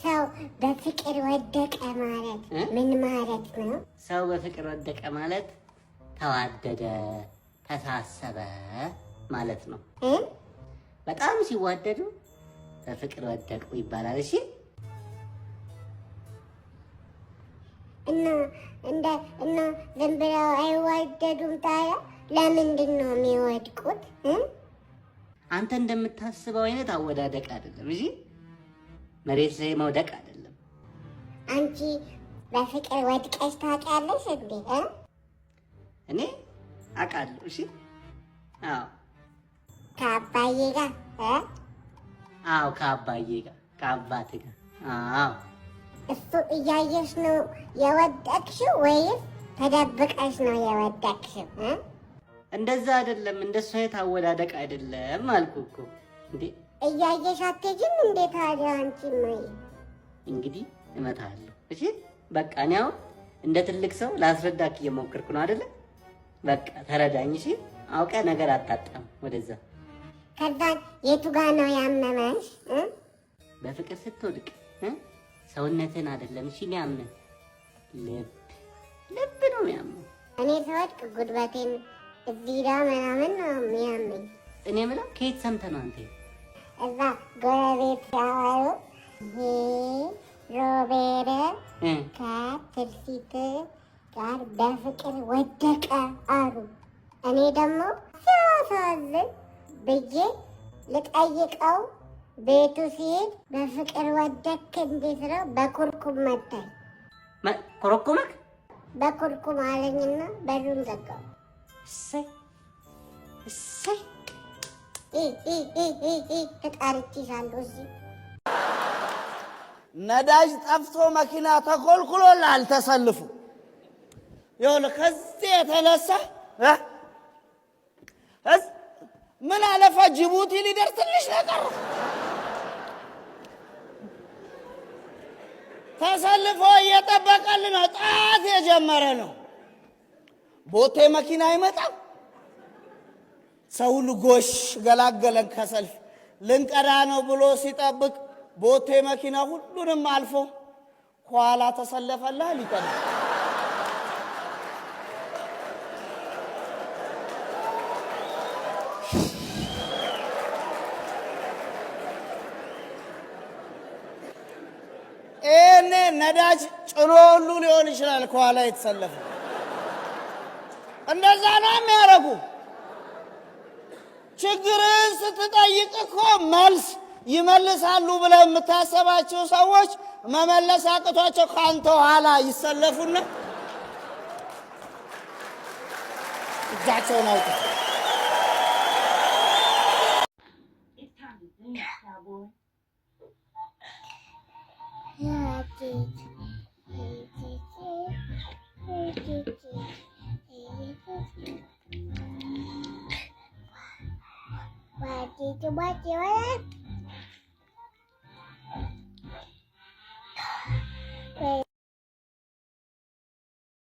ሰው በፍቅር ወደቀ ማለት ምን ማለት ነው? ሰው በፍቅር ወደቀ ማለት ተዋደደ፣ ተሳሰበ ማለት ነው። በጣም ሲዋደዱ በፍቅር ወደቁ ይባላል። እሺ። እና እንደ እና ዝም ብለው አይዋደዱም። ታዲያ ለምንድን ነው የሚወድቁት? አንተ እንደምታስበው አይነት አወዳደቅ አይደለም። እሺ፣ መሬት ላይ መውደቅ አይደለም። አንቺ በፍቅር ወድቀሽ ታውቂያለሽ እንዴ? እኔ አውቃለሁ። እሺ፣ አዎ። ከአባዬ ጋር? አዎ፣ ከአባዬ ጋር፣ ከአባትህ ጋር። አዎ። እሱ እያየሽ ነው የወደቅሽው ወይስ ተደብቀሽ ነው የወደቅሽው? እንደዛ አይደለም። እንደሱ አይነት አወዳደቅ አይደለም አልኩህ እኮ እንዴ። እያየሽ አትሄጂም እንዴ ታዲያ አንቺ? ማይ እንግዲህ እመታለሁ። እሺ፣ በቃ እኔ አሁን እንደ ትልቅ ሰው ላስረዳክ እየሞከርኩ ነው አይደለ? በቃ ተረዳኝ። እሺ፣ አውቀህ ነገር አታጣም ወደዛ። ከዛ የቱ ጋ ነው ያመመሽ? በፍቅር ስትወድቅ ሰውነትህን አይደለም እሺ የሚያምህ፣ ልብ ልብ ነው የሚያምህ። እኔ ስወድቅ ጉልበቴን እዚህ ጋ ምናምን ነው የሚያመኝ። እኔ የምለው ከየት ሰምተህ ነው አንተ? እዛ ጎረቤት ሲያወሩ ሮቤል ከትርሲት ጋር በፍቅር ወደቀ አሉ። እኔ ደግሞ ሲያሳዝን ብዬ ልጠይቀው ቤቱ ሲሄድ በፍቅር ወደክ እንዴት ነው በኩርኩም መታኝ። ኮረኮመክ? በኩርኩም አለኝና በሩን ዘጋው። እሰይ እሰይ። ተጣርቼሻለሁ። እዚህ ነዳጅ ጠፍቶ መኪና ተኮልኩሎልሃል። ተሰልፉ ይኸውልህ፣ ከዚህ የተነሳ ምን አለፋ ጅቡቲ ሊደርስ ትንሽ ነው የቀረው። ተሰልፎ እየጠበቀልን ነው። ጣት የጀመረ ነው። ቦቴ መኪና አይመጣም። ሰው ሁሉ ጎሽ ገላገለን ከሰልፍ ልንቀዳ ነው ብሎ ሲጠብቅ ቦቴ መኪና ሁሉንም አልፎ ኋላ ተሰለፈላ ሊቀዳ። ይሄኔ ነዳጅ ጭኖ ሁሉ ሊሆን ይችላል ከኋላ የተሰለፈ። እንደዛ ነው የሚያደርጉ። ችግርን ስትጠይቅ እኮ መልስ ይመልሳሉ ብለህ የምታሰባቸው ሰዎች መመለስ አቅቷቸው ከአንተ ኋላ ይሰለፉና እጃቸውን አውጡ። It's time to dance, cowboy.